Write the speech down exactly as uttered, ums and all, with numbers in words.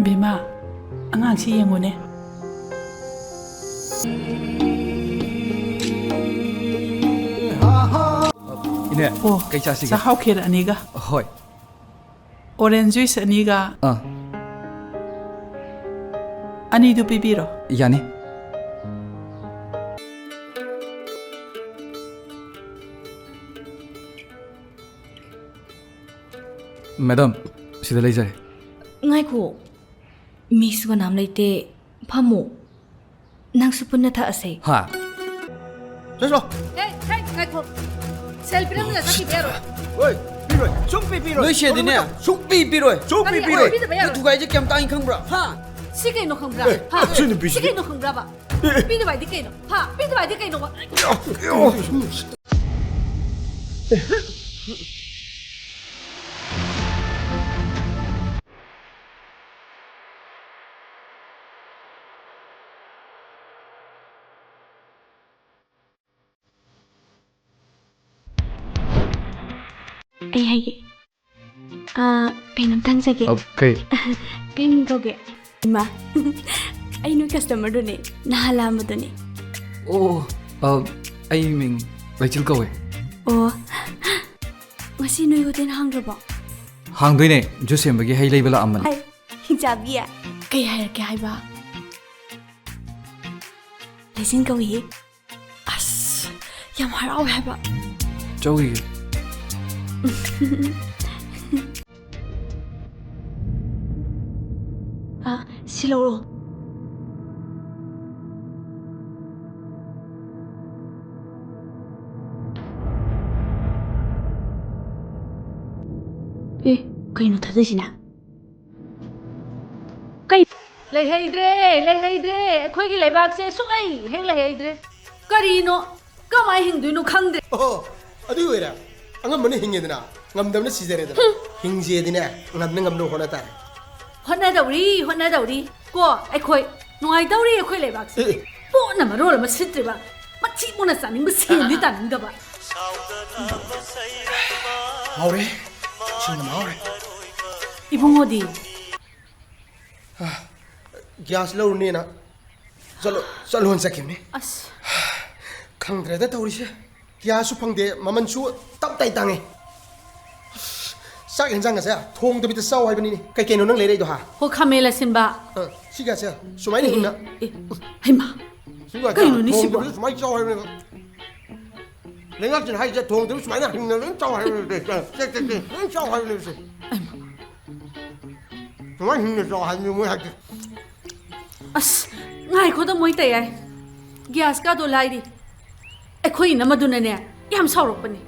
ꯕꯦꯝꯃ, ꯑꯉꯥꯡꯁꯤ ꯌꯦꯡꯉꯨꯅꯦ꯫ ꯏꯅꯦ, ꯑꯣ, ꯀꯩ ꯆꯥꯁꯤꯒꯦ? ꯆꯥꯍꯥꯎ ꯈꯦꯔ ꯑꯅꯤꯒ꯫ ꯍꯣꯏ꯫ ꯑꯣꯔꯦꯟꯖ ꯖꯨꯏꯁ ꯑꯅꯤꯒ꯫ ꯑꯥ꯫ ꯑꯅꯤꯗꯨ ꯄꯤꯕꯤꯔꯣ꯫ ꯌꯥꯅꯤ꯫ ꯃꯦꯗꯥꯝ, ꯁꯤꯗ ꯂꯩꯖꯔꯦ꯫ ꯉꯥꯏꯈꯣ, ꯃꯤꯁꯨ ꯀꯅꯥꯝ ꯂꯩꯇꯦ꯫ ꯐꯝꯃꯣ꯫ ꯅꯪꯁꯨ ꯄꯨꯟꯅ ꯊꯛꯑꯁꯦ꯫ ꯍꯥ? ꯆꯠꯂꯣ꯫ ꯍꯦ, ꯍꯦ, ꯉꯥꯏꯈꯣ꯫ ꯁꯦꯜ ꯄꯤꯔꯝꯗꯅ ꯆꯠꯈꯤꯕ ꯌꯥꯔꯣꯏ꯫ ꯍꯣꯏ, ꯄꯤꯔꯣꯏ꯫ ꯁꯨꯡꯄꯤ ꯄꯤꯔꯣꯏ꯫ ꯅꯣꯏ ꯁꯦꯗꯤꯅꯦ ꯁꯨꯡꯄꯤ ꯄꯤꯔꯣꯏ꯫ ꯁꯨꯡꯄꯤ ꯀꯔꯤ? ꯄꯤꯔꯣꯏ꯫ ꯄꯤꯗꯕ ꯌꯥꯔꯣꯏ꯫ ꯅꯣꯏ ꯊꯨꯒꯥꯏꯁꯦ ꯀꯌꯥꯝ ꯇꯥꯡꯉꯤ ꯈꯪꯕ꯭ꯔꯥ? ꯍꯥ? ꯁꯤ ꯀꯩꯅꯣ ꯈꯪꯕ꯭ꯔꯥ? ꯑꯦ, ꯍꯥ? ꯁꯤ ꯅꯨꯄꯤꯁꯤ꯫ ꯁꯤ ꯀꯩꯅꯣ ꯈꯪꯕ꯭ꯔꯥꯕ? ꯑꯦ, ꯑꯦ꯫ ꯄꯤꯗꯕ ꯍꯥꯏꯗꯤ ꯀꯩꯅꯣ? ꯍꯥ? ꯄꯤꯗꯕ ꯍꯥꯏꯗꯤ ꯀꯩꯅꯣꯕ? ꯑꯩ ꯍꯥꯏꯒꯦ꯫ ꯑꯥ, ꯀꯩꯅꯣꯝꯇ ꯍꯪꯖꯒꯦ꯫ ꯑ, ꯀꯩ? ꯀꯩ ꯃꯤꯡ ꯀꯧꯒꯦ? ꯏꯃꯥ, ꯑꯩ ꯅꯣꯏ ꯀꯁꯇꯃꯔꯗꯨꯅꯦ, ꯅꯍꯥꯟ ꯂꯥꯛꯑꯝꯕꯗꯨꯅꯦ꯫ ꯑꯣ, ꯑ, ꯑꯩ ꯃꯤꯡ ꯂꯩꯆꯤꯜ ꯀꯧꯋꯦ꯫ ꯑꯣ, ꯉꯁꯤ ꯅꯣꯏ ꯍꯣꯇꯦꯜ ꯍꯥꯡꯗ꯭ꯔꯕꯣ? ꯍꯥꯡꯗꯣꯏꯅꯦ, ꯖꯨꯁ ꯁꯦꯝꯕꯒꯤ ꯍꯩ ꯂꯩꯕ ꯂꯥꯛꯑꯝꯕꯅꯦ꯫ ꯍꯥꯏ, ꯍꯤꯡꯆꯥꯕꯤ, ꯀꯩ ꯍꯥꯏꯔꯛꯀꯦ ꯍꯥꯏꯕ? ꯂꯩꯆꯤꯜ ꯀꯧꯏ꯫ ꯑꯁ, ꯌꯥꯝ ꯍꯔꯥꯎꯋꯦ ꯍꯥꯏꯕ꯫ ꯆꯧꯒꯤꯒꯦ꯫ ꯑ, ꯁꯤ ꯂꯧꯔꯣ꯫ ꯑꯦ, ꯀꯩꯅꯣ ꯊꯥꯗꯣꯏꯁꯤꯅ? ꯀꯩ? ꯂꯩꯍꯩꯗ꯭ꯔꯦ, ꯂꯩꯍꯩꯗ꯭ꯔꯦ꯫ ꯑꯩꯈꯣꯏꯒꯤ ꯂꯩꯕꯥꯛꯁꯦ ꯁꯨꯛꯂꯩ ꯍꯦꯛ ꯂꯩꯍꯩꯗ꯭ꯔꯦ꯫ ꯀꯔꯤꯅꯣ? ꯀꯃꯥꯏ ꯍꯤꯡꯗꯣꯏꯅꯣ ꯈꯪꯗ꯭ꯔꯦ꯫ ꯑꯣꯍꯣ, ꯑꯗꯨ ꯑꯣꯏꯔꯦ꯫ ꯑꯉꯝꯕꯅ ꯍꯤꯡꯉꯦꯗꯅ, ꯉꯝꯗꯕꯅ ꯁꯤꯖꯔꯦꯗꯅ꯫ ꯍꯨꯝ꯫ ꯍꯤꯡꯖꯦꯗꯤꯅꯦ, ꯉꯝꯅ ꯉꯝꯅ ꯍꯣꯠꯅ ꯇꯥꯔꯦ꯫ ꯍꯣꯠꯅꯗꯧꯔꯤ, ꯍꯣꯠꯅꯗꯧꯔꯤ꯫ ꯀꯣ, ꯑꯩꯈꯣꯏ ꯅꯨꯡꯉꯥꯏꯗꯧꯔꯤ ꯑꯩꯈꯣꯏ ꯂꯩꯕꯥꯛꯁꯦ꯫ ꯑꯦ, ꯑꯦ꯫ ꯄꯣꯠꯅ ꯃꯔꯣꯜ ꯑꯃ ꯁꯤꯠꯇ꯭ꯔꯤꯕ, ꯃꯊꯤ ꯃꯣꯡꯅ ꯆꯥꯅꯤꯡꯕ ꯁꯦꯟꯗꯤ ꯇꯥꯅꯤꯡꯗꯕ꯫ ꯍꯥꯎꯔꯦ꯫ ꯁꯤꯡꯅ ꯍꯥꯎꯔꯦ꯫ ꯏꯕꯨꯡꯉꯣꯗꯤ? ꯒ꯭ꯌꯥꯁ ꯂꯧꯔꯨꯅꯦꯅ ꯆꯠꯂꯣ ꯆꯠꯂꯣꯅ ꯆꯠꯈꯤꯕꯅꯤ꯫ ꯑꯁ꯫ ꯈꯪꯗ꯭ꯔꯦꯗ ꯇꯧꯔꯤꯁꯦ꯫ ꯒ꯭ꯌꯥꯁꯁꯨ ꯐꯪꯗꯦ, ꯃꯃꯜꯁꯨ ꯇꯞ ꯇꯥꯏ ꯇꯥꯡꯉꯦ꯫ ꯆꯥꯛ ꯌꯦꯟꯁꯥꯡ ꯑꯁꯦ ꯊꯣꯡꯗꯕꯤꯗ ꯆꯥꯎ ꯍꯥꯏꯕꯅꯤꯅꯦ꯫ ꯀꯩ ꯀꯩꯅꯣ ꯅꯪ ꯂꯩꯔꯛꯏꯗꯣ, ꯍꯥ? ꯍꯣ, ꯈꯥꯃꯦꯟ ꯑꯁꯤꯟꯕ꯫ ꯑ, ꯁꯤꯒꯁꯦ ꯁꯨꯃꯥꯏꯅ ꯑꯦ, ꯍꯤꯡꯅ ꯑꯦ, ꯍꯩꯃꯥ꯫ ꯁꯤꯒꯁꯦ ꯀꯩꯅꯣꯅꯦ ꯁꯤꯕꯣ? ꯊꯣꯡꯗꯕꯤꯗ ꯁꯨꯃꯥꯏꯅ ꯆꯥꯎ ꯍꯥꯏꯕꯅꯦꯕ꯫ ꯂꯩꯉꯥꯛꯁꯤꯅ ꯍꯥꯏꯁꯦ ꯊꯣꯡꯗꯕꯤꯗ ꯁꯨꯃꯥꯏꯅ ꯍꯤꯡꯅ ꯂꯣꯏ ꯆꯥꯎ ꯍꯥꯏꯕꯅꯦ꯫ ꯆꯦꯛ, ꯆꯦꯛ, ꯆꯦꯛ, ꯂꯣꯏ ꯆꯥꯎ ꯍꯥꯏꯕꯅꯦ ꯁꯦ꯫ ꯁꯨꯃꯥꯏꯅ ꯍꯤꯡꯅ ꯆꯥꯎ ꯍꯥꯏꯕꯅꯦ ꯃꯣꯏ ꯍꯥꯏꯁꯦ꯫ ꯑꯁ, ꯉꯥꯏꯈꯣꯗ ꯃꯣꯏ ꯇꯌꯥꯏ꯫ ꯒ꯭ꯌꯥꯁ ꯀꯥꯗꯣ ꯂꯥꯏꯔꯤ꯫ ꯑꯩꯈꯣꯏ ꯏꯅꯝꯃꯗꯨꯅꯅꯦ ꯌꯥꯝ ꯁꯥꯎꯔꯛꯄꯅꯦ꯫